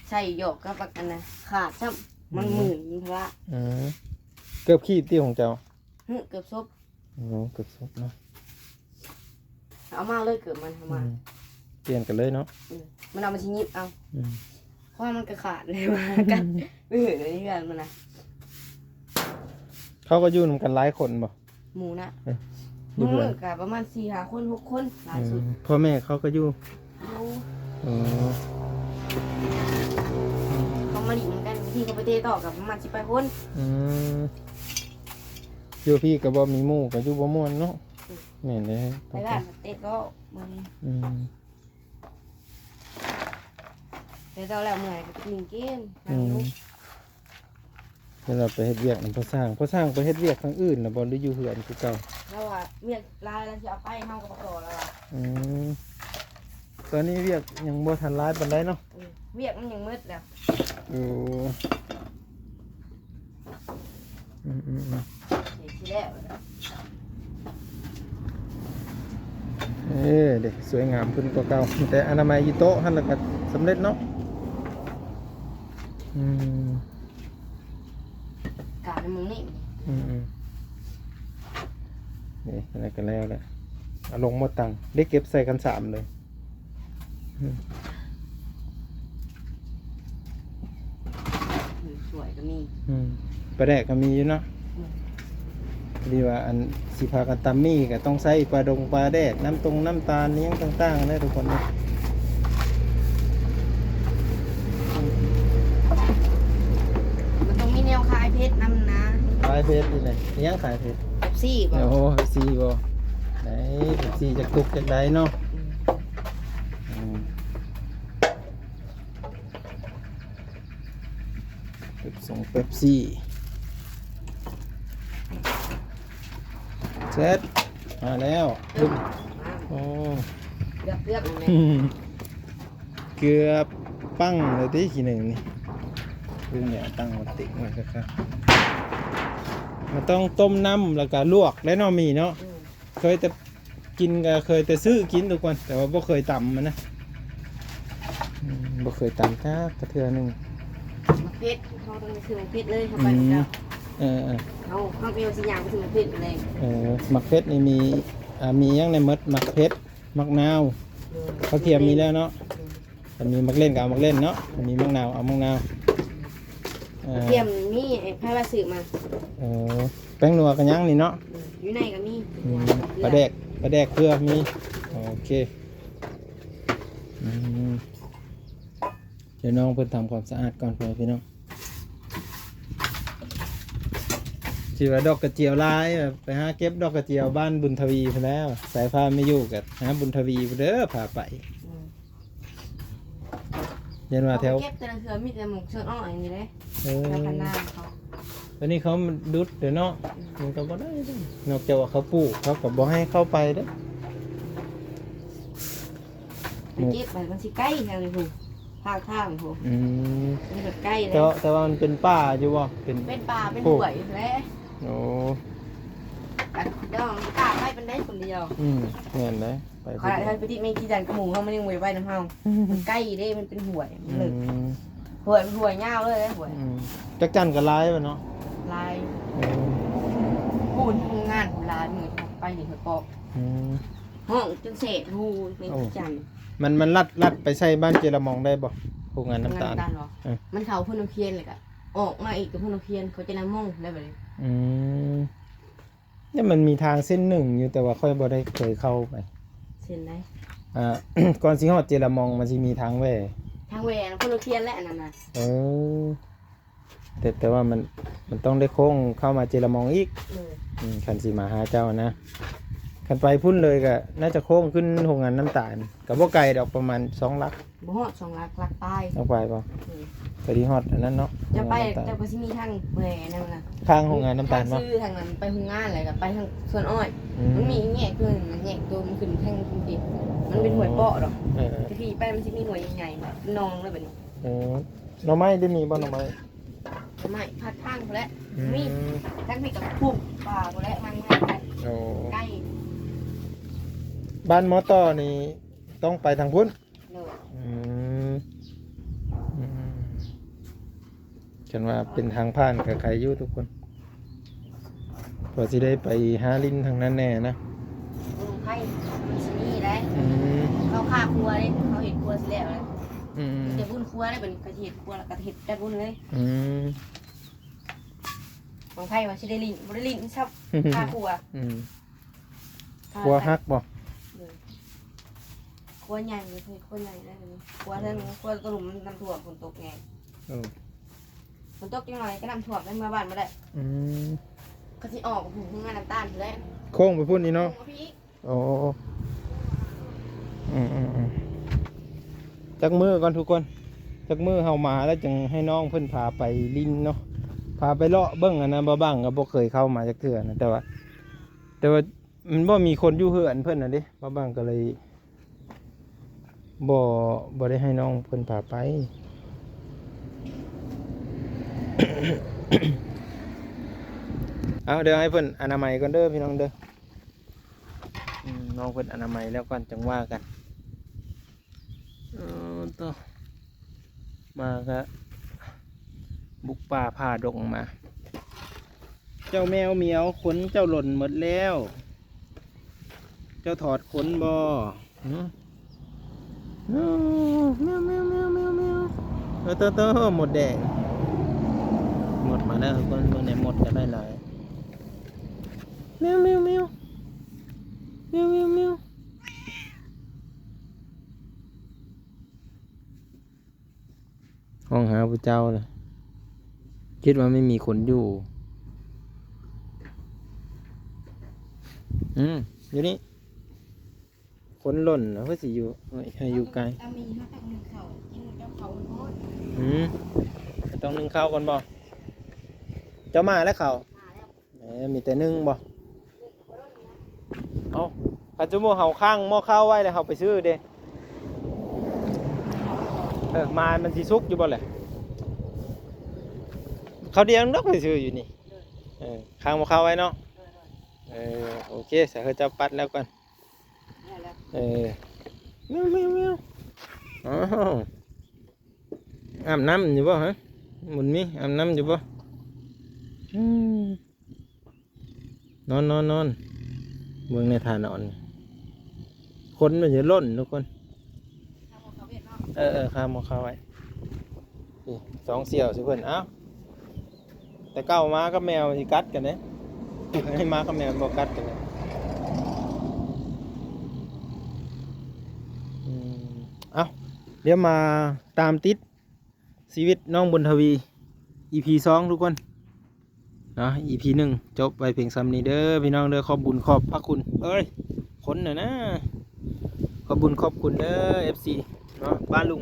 ໃສ່ຫຍອກກັບອັນນັ້ນຂາດຊ້ຳ ມັນ ອືມ ມື່ນພະລະ ອືມ ເກີບຂີດຕິຂອງເຈົ້າ? ຫື ເກີບສົບ ໂອ້ ເກີບສົບເນາະ ເອົາມາເລີຍເກີບມັນ ເອົາມາ ອືມ ປ່ຽນກັນເລີຍເນາະ ອືມ ມັນເອົາມາຊິຫຍິບເອົາ ອືມ ເພາະວ່າມັນກະຂາດເລີຍວ່າກັນ ເອີ ເຮືອນມັນນະ ເຂົາກະຢູ່ນຳກັນຫຼາຍຄົນບໍ່? ໝູ່ນະ ເອີ ຢູ່ເຮືອນ ມື້ກະປະມານສີ່ຫ້າຄົນ ຫົກຄົນ ຫຼາຍສຸດ ອືມ ພໍ່ແມ່ເຂົາກະຢູ່ ຢູ່ ອໍ ເຂົາມາຫຼິ້ນນຳກັນ ບາງທີເຂົາໄປເຕະຕໍ່ກະປະມານສິບປາຍຄົນ ອືມ ຢູ່ພີ້ກະບໍ່ມີໝູ່ ກະຢູ່ບໍ່ມ່ວນເນາະ ອືມ ແມ່ນເດ້ ໄປບ້ານເຕະກໍມື້ນີ້ ອືມ ແຕ່ເຈົ້າແລ້ວເມື່ອຍກະກິນກິນ ອືມ ເວລາໄປເຮັດວຽກນຳພໍ່ຊ່າງ ພໍ່ຊ່າງໄປເຮັດວຽກທາງອື່ນລະບໍ່ ຫຼືຢູ່ເຮືອນຄືເກົ່າ? ລາວວ່າວຽກຫຼາຍລະຊິເອົາໄປ ເຮົາກະບໍ່ຕໍ່ລາວວ່າ ອືມ ຕອນນີ້ວຽກຍັງບໍ່ທັນຫຼາຍປານໃດເນາະ ອືມ ວຽກມັນຍັງໝົດແລ້ວ ໂອ້ ອືມໆໆ ຊິແລ້ວແລ້ວ ເອີ ເດ້ ສວຍງາມຂຶ້ນກວ່າເກົ່າ ແຕ່ອະນາໄມຢູ່ໂຕະຫັ້ນລະກະສຳເລັດເນາະ ອືມ ການໃນມຸມນີ້ ອືມໆ ນີ້ ອັນນັ້ນກະແລ້ວແຫຼະ ເອົາລົງໝົດຕັງ ໄດ້ເກັບໃສ່ຄັນສາມເລີຍ ອືມ ສວຍກະມີ ອືມ ປາແດກກະມີຢູ່ເນາະ ອືມ ພໍດີວ່າອັນຊິພາກັນຕຳໝີ່ກະຕ້ອງໃຊ້ປາດົງປາແດກ ນ້ຳຕົງນ້ຳຕານ ອີ່ຫຍັງຕ່າງໆ ເດີທຸກຄົນເດີ ມັນຕ້ອງມີແນວຄາຍເຜັດນຳນະ ຄາຍເຜັດນີ້ແຫຼະ ອີ່ຫຍັງຄາຍເຜັດ? ເປັບຊີບໍ່? ໂອ້ ເປັບຊີບໍ່? ໄດ້ ເປັບຊີຈັກຕຸກຈັກໃດເນາະ ອືມ ເປັບຊົງເປັບຊີ ເສັດ ມາແລ້ວ. ໂອ້ ເກືອບ ເກືອບ ເກືອບປັງເລີຍຕິ ຂີ້ໜຶ່ງນີ້. ເບິ່ງແລ້ວ ຕັ້ງມາຕິກໄວ້ຄັກໆ. ມັນຕ້ອງຕົ້ມນ້ຳ ແລ້ວກະລວກແລ້ວເນາະ ມີເນາະ. ເຄີຍແຕ່ກິນ ກໍເຄີຍແຕ່ຊື້ກິນທຸກຄົນ ແຕ່ວ່າບໍ່ເຄີຍຕຳມັນນະ. ອືມ ບໍ່ເຄີຍຕຳຈັກກະເທື່ອໜຶ່ງ. ໝາກເຜັດ ເຮົາຕ້ອງໄປຊື້ໝາກເຜັດເລີຍ ເຮົາໄປ ອືມ ເຈົ້າ. ເອີໆ ເຮົາ ເຮົາໄປເອົາຊິຍ່າງໄປຊື້ໝາກເຜັດເລີຍ. ເອີ ໝາກເຜັດນີ້ມີ ອ່າ ມີຫຍັງແດ່ໝົດ? ໝາກເຜັດ ໝາກນາວ ເອີ ກະທຽມມີແລ້ວເນາະ. ເອີ ຄັນມີໝາກເລັ່ນກໍເອົາໝາກເລັ່ນເນາະ ຄັນມີໝາກນາວເອົາໝາກນາວ. ເອີ ກະທຽມມີ ໃຜວ່າຊື້ມາ. ເອີ ແປ້ງນົວກໍຍັງນີ້ເນາະ. ອືມ ຢູ່ໃນກໍມີ. ອືມ ປາແດກ ປາແດກເກືອມີ. ໂອເຄ. ອືມ ດຽວນ້ອງເພິ່ນທຳຄວາມສະອາດກ່ອນ ພໍ່ແມ່ພີ່ນ້ອງ. ຊິວ່າດອກກະຈຽວຫຼາຍ ໄປຫາເກັບດອກກະຈຽວບ້ານບຸນທະວີພຸ້ນແຫຼະ. ສາຍຟ້າໄມ່ຢູ່ກໍຫາບຸນທະວີພຸ້ນເດີ ພາໄປ. ອືມ ຢ້ານວ່າແຖວ ເກັບແຕ່ລະເທື່ອມີແຕ່ໝົກເຊີນອ້ອຍນີ້ເດ້. ເອີ ແຖວຄັນນາເຂົາ ຕອນນີ້ເຂົາດຸດເດ້ເນາະ. ອືມ ມັນກໍບໍ່ໄດ້ເດ້ ນອກຈາກວ່າເຂົາປູກ ເຂົາກໍບໍ່ໃຫ້ເຂົ້າໄປເດ້. ໄປເກັບໄປ ມັນຊິໄກທາງນີ້ພຸ້ນ ພາກທາງພຸ້ນ. ອືມ ມັນກໍໄກເດ້ ແຕ່ ແຕ່ວ່າມັນເປັນປ່າຢູ່ບໍ່? ເປັນ ເປັນປ່າ ເປັນຫ້ວຍແຫຼະ. ໂອ້ ດອກກ້າໄປປານໃດຄົນດຽວ. ອືມ ແມ່ນເດ້ ໄປ ຂະໜາດເຮົາໄປຕິດແມງຈີດານກັບໝູເຮົາ ມັນຍັງບໍ່ໄດ້ໄປນຳເຮົາ. ອືມ ມັນໄກເດ້ ມັນເປັນຫ້ວຍ ມັນເລິກ. ອືມ ຫ້ວຍ ມັນຫ້ວຍຍາວເລີຍ ຫ້ວຍ. ອືມ ຈັກຈັ່ນກໍຫຼາຍແລ້ວເນາະ. ຫຼາຍ. ເອີ ປູນໂຮງງານຫຼາຍ ມື້ໄປນີ້ເຂົາເກາະ. ອືມ ຮ້ອງຈົນແສບຫູແມງ ໂອ້ ຈັນ. ມັນ ມັນລັດ ລັດໄປໃສ່ບ້ານເຈລະມອງໄດ້ບໍ່? ໂຮງງານນ້ຳຕານ ນ້ຳຕານບໍ່? ເອີ ມັນເຂົ້າໂພນນ້ຳຄຽນ ແລ້ວກະອອກມາອີກກໍໂພນນ້ຳຄຽນ ເຂົາຈະໄດ້ມອງໄດ້ບາດນີ້. ອືມ ນີ້ມັນມີທາງເສັ້ນໜຶ່ງຢູ່ ແຕ່ວ່າຂ້ອຍບໍ່ໄດ້ເຄີຍເຂົ້າໄປ. ເສັ້ນໃດ? ອ່າ ກ່ອນຊິຮອດເຈລະມອງ ມັນຊິມີທາງແຫວ່ ທາງແຫວ່ໂພນນ້ຳຄຽນແຫຼະ ອັນນັ້ນນະ. ເອີ ແຕ່ ແຕ່ວ່າມັນ ມັນຕ້ອງໄດ້ໂຄ້ງເຂົ້າມາເຈລະມອງອີກ. ເອີ ອືມ ຄັນຊິມາຫາເຈົ້ານະ ຄັນໄປພຸ້ນເລີຍກໍໜ້າຈະໂຄ້ງຂຶ້ນໂຮງງານນ້ຳຕານ ກໍບໍ່ໄກດອກ ປະມານສອງຫຼັກ. ບໍ່ຮອດສອງຫຼັກ ຫຼັກປາຍ. ຫຼັກປາຍບໍ່? ເອີ ກໍຊິຮອດອັນນັ້ນເນາະ ຈະໄປ ໂຮງງານນ້ຳຕານ ຈະໄປຊິມີທາງແຫວ່ນັ້ນນະ ທາງໂຮງງານນ້ຳຕານບໍ່? ທາງຊື່ທາງນັ້ນໄປໂຮງງານ ແລ້ວກໍໄປທາງສວນອ້ອຍ. ອືມ ມັນມີແຍກຄືນ ແຍກໂຕມັນຂຶ້ນທາງພຸ້ນຕິ ມັນເປັນຫ້ວຍເປາະດອກ. ເອີ ແຕ່ທີ່ໄປມັນຊິມີຫ້ວຍໃຫຍ່ໆ ເປັນໜອງເລີຍບາດນີ້. ເອີ ໜໍ່ໄມ້ໄດ້ມີບໍ່? ໜໍ່ໄມ້ ໜໍ່ໄມ້ພາກທາງພຸ້ນແຫຼະ. ອືມ ມີ ທາງພີ້ກໍພຸ້ນປ່າພຸ້ນແຫຼະ ມັນງ່າຍ. ໂອ້ ໃກ້ ບ້ານໝໍຕໍ່ນີ້ຕ້ອງໄປທາງພຸ້ນ. ໂດຍ. ອືມ ອືມ ຄັນວ່າເປັນທາງຜ່ານກໍໄຄຢູ່ທຸກຄົນ ພໍຊິໄດ້ໄປຫາຫຼິ້ນທາງນັ້ນແດ່ນະ. ບຸນໄຟມັນຊິມີໄດ໋. ອືມ ເຂົາຄາຄົວເດ້ ເຂົາເຮັດຄົວຊິແລ້ວເດ້. ອືມ ມີແຕ່ບຸນຄົວໄດ້ ບັດນີ້ກໍຊິເຮັດຄົວ ແລ້ວກໍເຮັດຈັດບຸນເລີຍ. ອືມ ບັ້ງໄຟວ່າຊິໄດ້ຫຼິ້ນ ບໍ່ໄດ້ຫຼິ້ນຊ້ຳ ຄາຄົວ. ອືມ ຄົວຫັກບໍ່? ໂດຍ ຄົວໃຫຍ່ເລີຍ ຄົວໃຫຍ່ໄດ໋ ຄັວເທິງ ຄົວຕະຫຼຸມ ນ້ຳຖ້ວມ ຝົນຕົກແຮງ. ເອີ ຝົນຕົກຈັກໜ້ອຍກໍນ້ຳຖ້ວມ ໄປເມືອບ້ານບໍ່ໄດ້. ອືມ ກໍຊິອອກຫູເຮືອນ້ຳຕານພຸ້ນແຫຼະ ໂຄ້ງໄປພຸ້ນອີກເນາະ. ໂອ້ ອືມໆໆ ຈັກມື້ກ່ອນທຸກຄົນ ຈັກມື້ເຮົາມາແລ້ວຈຶ່ງໃຫ້ນ້ອງເພິ່ນພາໄປຫຼິ້ນເນາະ ພາໄປເລາະເບິ່ງ. ອັນນັ້ນ ບ່າວບັງກໍບໍ່ເຄີຍເຂົ້າມາຈັກເທື່ອນະ ແຕ່ວ່າ ແຕ່ວ່າ ມັນບໍ່ມີຄົນຢູ່ເຮືອນເພິ່ນນະເດ້ ບ່າວບັງກໍເລີຍບໍ່ ບໍ່ໄດ້ໃຫ້ນ້ອງເພິ່ນພາໄປ. ເອົາ ດຽວໃຫ້ເພິ່ນອະນາໄມກ່ອນເດີພີ່ນ້ອງເດີ. ອືມ ນ້ອງເພິ່ນອະນາໄມແລ້ວກ່ອນຈັ່ງວ່າກັນ. ເອີ ໂຕ ມາກະບຸກປ່າຜ່າດົງມາ. ເຈົ້າແມວໝຽວ ຂົນເຈົ້າຫຼົ່ນໝົດແລ້ວ ເຈົ້າຖອດຂົນບໍ່? ຫື ແມວ ແມວ ແມວ ແມວ ແມວ ເອີ ໂຕ ໂຕ ມົດແດງ ມົດມາແລ້ວ ເບິ່ງ ເບິ່ງແດ່ ມົດກໍໄດ້ຫຼາຍ. ແມວ ແມວ ແມວ ແມວ ແມວ ແມວ. ຮ້ອງຫາຜູ້ເຈົ້າລະ ຄິດວ່າໄມ່ມີຄົນຢູ່. ອືມ ຢູ່ນີ້. ຄົນລົ້ນແລ້ວຄືຊິຢູ່ ໃຫ້ຢູ່ໄກ. ຕາມີເຮົາຕ້ອງໜຶ້ງເຂົ້າ ກິນກັບເຂົ້າຮ້ອນ. ອືມ ຕ້ອງໜຶ້ງເຂົ້າກ່ອນບໍ່? ເຈົ້າມາແລ້ວເຂົ້າ? ມາແລ້ວ. ເອີ ມີແຕ່ໜຶ້ງບໍ່? ເອົ້າ ຄັນສົມມຸດເຮົາຄ້າງໝໍ້ເຂົ້າໄວ້ແລ້ວເຮົາໄປຊື້ເດ້? ເອີ ມາມັນຊິສຸກຢູ່ບໍ່ແຫຼະ? ເຂົ້າດຽວດອກໄປຊື້ຢູ່ນີ້. ເອີ ຄ້າງໝໍ້ເຂົ້າໄວ້ເນາະ. ເອີ ໂອເຄ ສາເຮີເຈົ້າປັດແລ້ວກ່ອນ. ເອີ ແມວໆໆ ອ້າວ ອາບນ້ຳຢູ່ບໍ່ຮະ? ບຸນມີ ອາບນ້ຳຢູ່ບໍ່? ອືມ ນອນໆໆ ເບິ່ງໃນທ່ານອນ ຄົນມັນຈະລົ້ນທຸກຄົນ. ເອີໆ ຂ້າມບໍ່ເຂົ້າໄວ້ ນີ້ສອງສ່ຽວຊິເພິ່ນ. ເອົ້າ ແຕ່ເກົ່າໝາກັບແມວຊິກັດກັນເດ້ ໃຫ້ໝາກັບແມວບໍ່ກັດກັນເດ້. ອືມ ເອົ້າ ດຽວມາຕາມຕິດຊີວິດນ້ອງບຸນທະວີ ອີພີສອງ ທຸກຄົນເນາະ. ອີພີໜຶ່ງຈົບໄວ້ພຽງສ່ຳນີ້ເດີພີ່ນ້ອງເດີ. ຂອບບຸນຂອບພະຄຸນ ເອີຍ ຄົນນະນະ ຂອບບຸນຂອບຄຸນເດີ ເອັຟຊີເນາະ ປ້າລຸງ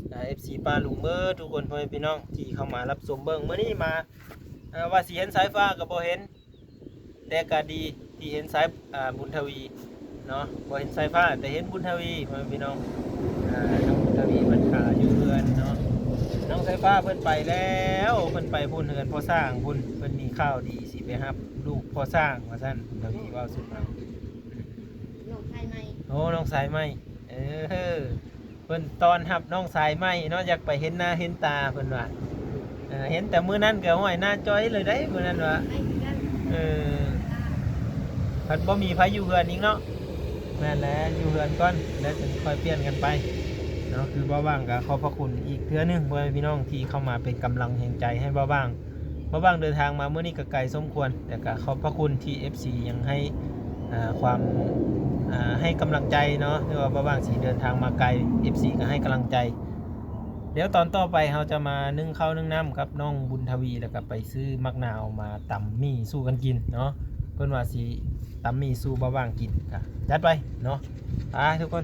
ເອັຟຊີປ້າລຸງເບິດທຸກຄົນ ພໍ່ແມ່ພີ່ນ້ອງທີ່ເຂົ້າມາຮັບຊົມເບິ່ງ. ມື້ນີ້ມາ ເອີ ວ່າຊິເຫັນສາຍຟ້າກໍບໍ່ເຫັນ ແຕ່ກໍດີທີ່ເຫັນສາຍ ອາ ບຸນທະວີເນາະ ບໍ່ເຫັນສາຍຟ້າ ແຕ່ເຫັນບຸນທະວີ ພໍ່ແມ່ພີ່ນ້ອງ. ອາ ນ້ອງບຸນທະວີເພິ່ນກະຢູ່ເຮືອນເນາະ ນ້ອງສາຍຟ້າເພິ່ນໄປແລ້ວ ເພິ່ນໄປພຸ້ນ ເຮືອນພໍ່ຊ້າງພຸ້ນ ເພິ່ນມີຂ່າວດີຊິໄປຮັບລູກພໍ່ຊ້າງວ່າຊັ້ນ ບຸນທະວີເວົ້າສູ່ຟັງ. ນ້ອງຊາຍໃໝ່ ໂອ້ ນ້ອງຊາຍໃໝ່ ເອີ ເພິ່ນຕ້ອນຮັບນ້ອງຊາຍໃໝ່ເນາະ ຢາກໄປເຫັນໜ້າເຫັນຕາເພິ່ນວ່າ. ເອີ ເຫັນແຕ່ມື້ນັ້ນກໍ ຫ້ວຍ ໜ້າຈ່ອຍເລີຍເດ້ມື້ນັ້ນວ່າ. ເອີ ພັດບໍ່ມີໃຜຢູ່ເຮືອນອີກເນາະ. ແມ່ນແຫຼະ ຢູ່ເຮືອນກ່ອນ ແລ້ວຈຶ່ງຄ່ອຍປ່ຽນກັນໄປເນາະ. ຄືບ່າວຫວ່າງກໍຂອບພະຄຸນອີກເທື່ອໜຶ່ງ ພໍ່ແມ່ພີ່ນ້ອງທີ່ເຂົ້າມາເປັນກຳລັງແຮງໃຈໃຫ້ບ່າວຫວ່າງ. ບ່າວຫວ່າງເດີນທາງມາມື້ນີ້ກໍໄກສົມຄວນ ແລ້ວກໍຂອບພະຄຸນທີ່ເອັຟຊີຍັງໃຫ້ ອາ ຄວາມ ອາ ໃຫ້ກຳລັງໃຈເນາະ ເຖິງວ່າບ່າວຫວ່າງຊິເດີນທາງມາໄກ ເອັຟຊີກໍໃຫ້ກຳລັງໃຈ. ດຽວຕອນຕໍ່ໄປເຮົາຈະມາໜຶ້ງເຂົ້າໜຶ້ງນ້ຳກັບນ້ອງບຸນທະວີ ແລ້ວກໍໄປຊື້ໝາກນາວມາຕຳໝີ່ສູ່ກັນກິນເນາະ. ເພິ່ນວ່າຊິຕຳໝີ່ສູ່ບ່າວຫວ່າງກິນ ກໍຈັດໄປເນາະ ໄປທຸກຄົນ.